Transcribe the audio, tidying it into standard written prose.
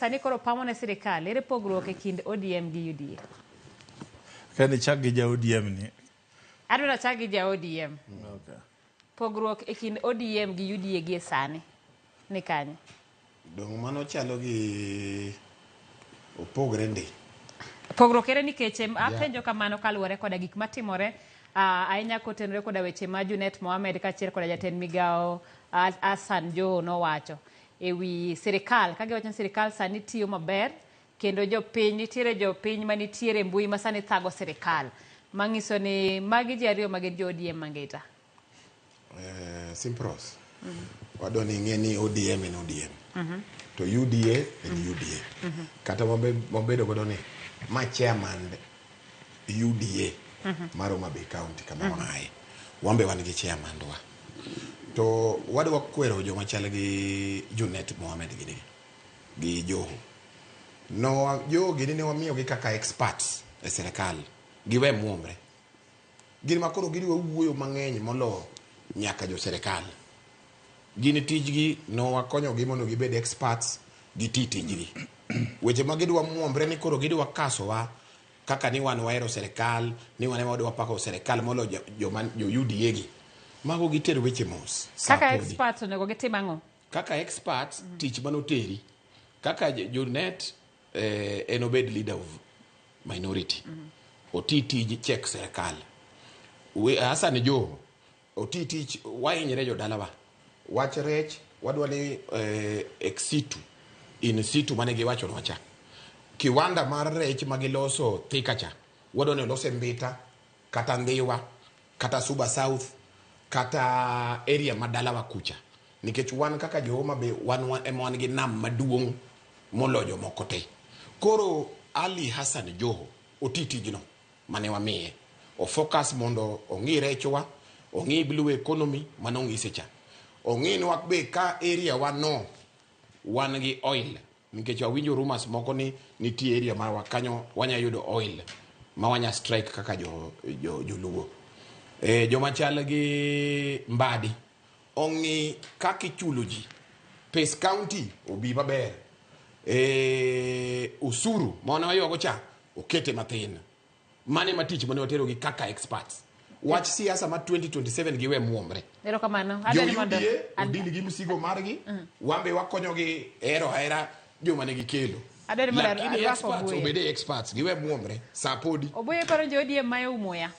Sani koro pamo ne sirikal, ere pogruok e kind ODM gi UDA? Kani chak gi ja ODM ni. Adwaro achak gi ja ODM. Okay. Pogruok e kind ODM gi UDA gie sani ni kanye? Dong' mano chalo gi opogre ndi. Pogruok ere nikech apenjo kamano kaluwore koda gik matimore ahinya kotenore koda weche ma Junet Mohamed kaachiel koda jatend migawo Hassan Joho nowacho e wi sirikal ka giwacho ni sirikal sani tiyo maber kendo jopiny nitiere jopiny manitiere e mbui ma sani thago sirikal mang'iso ni magi ji ariyo ma gin jo ODM mangita. Simpros. Wadwa ni ing'e ni ODM en ODM. To UDA en UDA. Kata wabedo godo ni ma chairman UDA mar Homa Bay County kama waaye. Wan be wan gi chairman wa. To wadwa kwero joma chal gi Junet Mohamed gini gi Joho. No, Joho gini ne wamiyogi kaka experts e sirikal. Giwe muomre. Gin ma koro gidwa wuoyo mang'eny molo nyaka jo sirikal. Gin tijgi no wakonyogi mondo gibed experts giti tijgi. Weche ma gidwa muombre ni koro gidwa kasowa kaka ni wan wahero sirikal, ni wan ema wadwa pako sirikal molo joma jo UDA gi. Mago giter weche mos. Sa Kaka podi. experts onego gitim ang'o? Kaka experts tich manoteri. Kaka Junet en obed leader of minority. Oti tij check sirikal. Hassan Joho oti tich wahinyre jodalawa. Wach rech wadwa ni ex situ in situ mane giwachonwa cha. Kiwanda mar rech magiloso Thika cha wadwa ni olose Mbita kata Ndhiwa kata Suba South kata area ma dalawa kucha nikech wan kaka jo Homa Bay wan ema wan gi nam maduong' moloyo jomoko te. Koro Ali Hassan Joho oti tijno mane wamiye. O focus mondo ong'i rechwa, ong'i blue economy mane ong'ise cha. Ong'inwa be ka area wa no wan gi oil nikech awinjo rumors moko ni nitie area marwa kanyo wanya yudo oil ma wanya strike kaka jo jo joluo. Joma chal gi Mbadi ong'i kaka ichulo ji pes county obi maber. Usuru mane waywago cha okete mathin. Mane ma tich mane watero gi kaka experts. Wach siasa ma 2027 giwe muomre. Erokamano. Jo Adwa ni mondo UDA odil gi msigo margi, wan be wakonyogi hero ahera joma ne gikelo. Adwa ni mondo Lakini arwak experts Obuye. obede experts, giwe muomre, sa podi. Obuye paro jo ODM mayo muya.